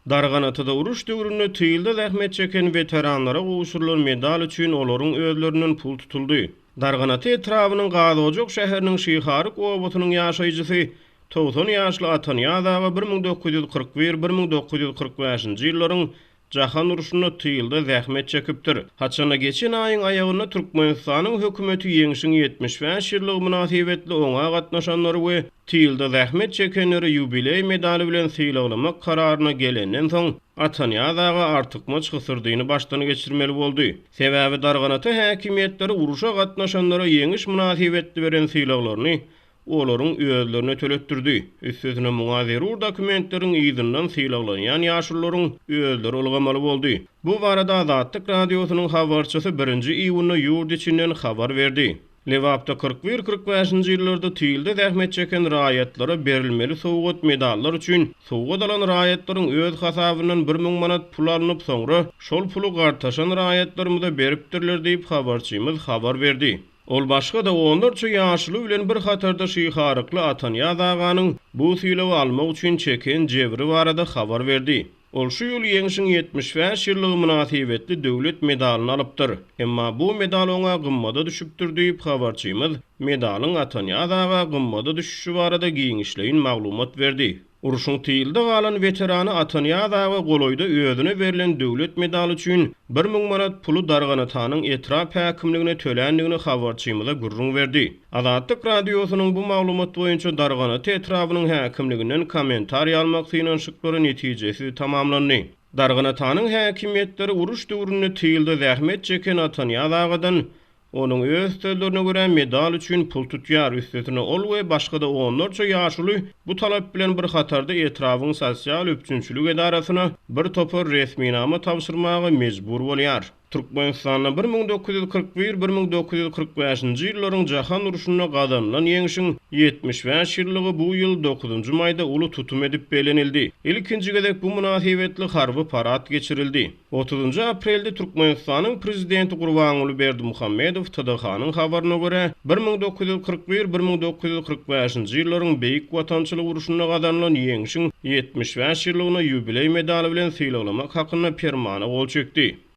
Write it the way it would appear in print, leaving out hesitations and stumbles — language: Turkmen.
Darganatada uruş döwründe tylda zähmet çeken weteranlara gowşurylan medal üçin olaryň özlerinden pul tutuldy. Darganata etrabynyň Gazojak şäheriniň Şyharyk obasynyň ýaşaýjysy, 90 ýaşly Atanyýaz aga 1941, 1945-nji ýyllaryň Jahan urşunda tylda zähmet çekipdir. Haçanda geçen aýyň aýagynda Türkmenistanyň hökümeti Ýeňşiň 75 ýyllygy mynasybetli oňa gatnaşanlary we tylda zähmet çekenleri ýubileý medaly bilen sylaglamak kararyna gelenden soň, Atanyýaz aga artykmaç hysyrdyny başdan geçirmeli boldy. Sebäbi Darganata häkimiýetleri urşa gatnaşanlara ýeňiş mynasybetli beren sylaglaryny olaryň özlerine töletdirdi. Üstesine muňa zerur dokumentleriň yzyndan sylaglanýan ýaşulularyň özleri ylgamaly boldy. Bu barada Azatlyk Radiosynyň habarçysy birinji iýunda ýurt içinden habar berdi. Lebapda 41, 45-nji ýyllarda tylda zähmet çeken raýatlara berilmeli sowgat medallar üçin sowgat alan raýatlaryň öz hasabyndan 1000 manat pul alnyp, soňra şol puly gartaşan raýatlarymyza beripdirler diýip, habarçymyz habar berdi. Ol başga-da onlarça ýaşuly bilen bir hatarda şyharykly Atanyýaz aganyň bu sylagy almak üçin çeken jebri barada habar berdi. Ol şu ýyl Ýeňşiň 75 ýyllygy mynasybetli döwlet medalyny alypdyr. Emma bu medal oňa gymmada düşüpdir diýip, habarçymyz medalyň Atanyýaz aga gymmada düşüşi barada giňişleýin maglumat berdi. Urşuň tylda galan weterany Atanyýaz aga golaýda özüne berlen döwlet medaly üçin 1000 manat puly Darganatanyň etrap häkimligine töländigini habarçymyza gürrüň berdi. Azatlyk Radiosynyň bu maglumat boýunça Darganata etrabynyň häkimliginden kommentariý almak synanyşyklary netijesiz tamamlandy. Darganatanyň häkimiýetleri uruş döwründe tylda zähmet çeken Atanyýaz agadan Onuň öz sözlerine görä, medal üçin pul tutýar, üstesine ol we başga-da onlarça ýaşuly bu talap bilen bir hatarda etrabyň sosial üpjünçilik edarasyna bir topar resminama tabşyrmaga mejbur bolýar. Türkmenistanda 1941, 1945-nji ýyllaryň jahan urşunda gazanylan ýeňşiň 75 ýyllygy bu ýyl dokuzynjy maýda uly tutum edip bellenildi. Ilkinji gezek bu mynasybetli harby parad geçirildi. Otuzynjy aprelde Türkmenistanyň Prezidenti Gurbanguly Berdimuhamedow TDH-nyň habaryna görä, 1941, 1945-nji ýyllaryň Beýik Watançylyk urşunda gazanylan Ýeňşiň 75 ýyllygyna ýubileý medaly bilen sylaglamak hakynda Permana gol çekdi.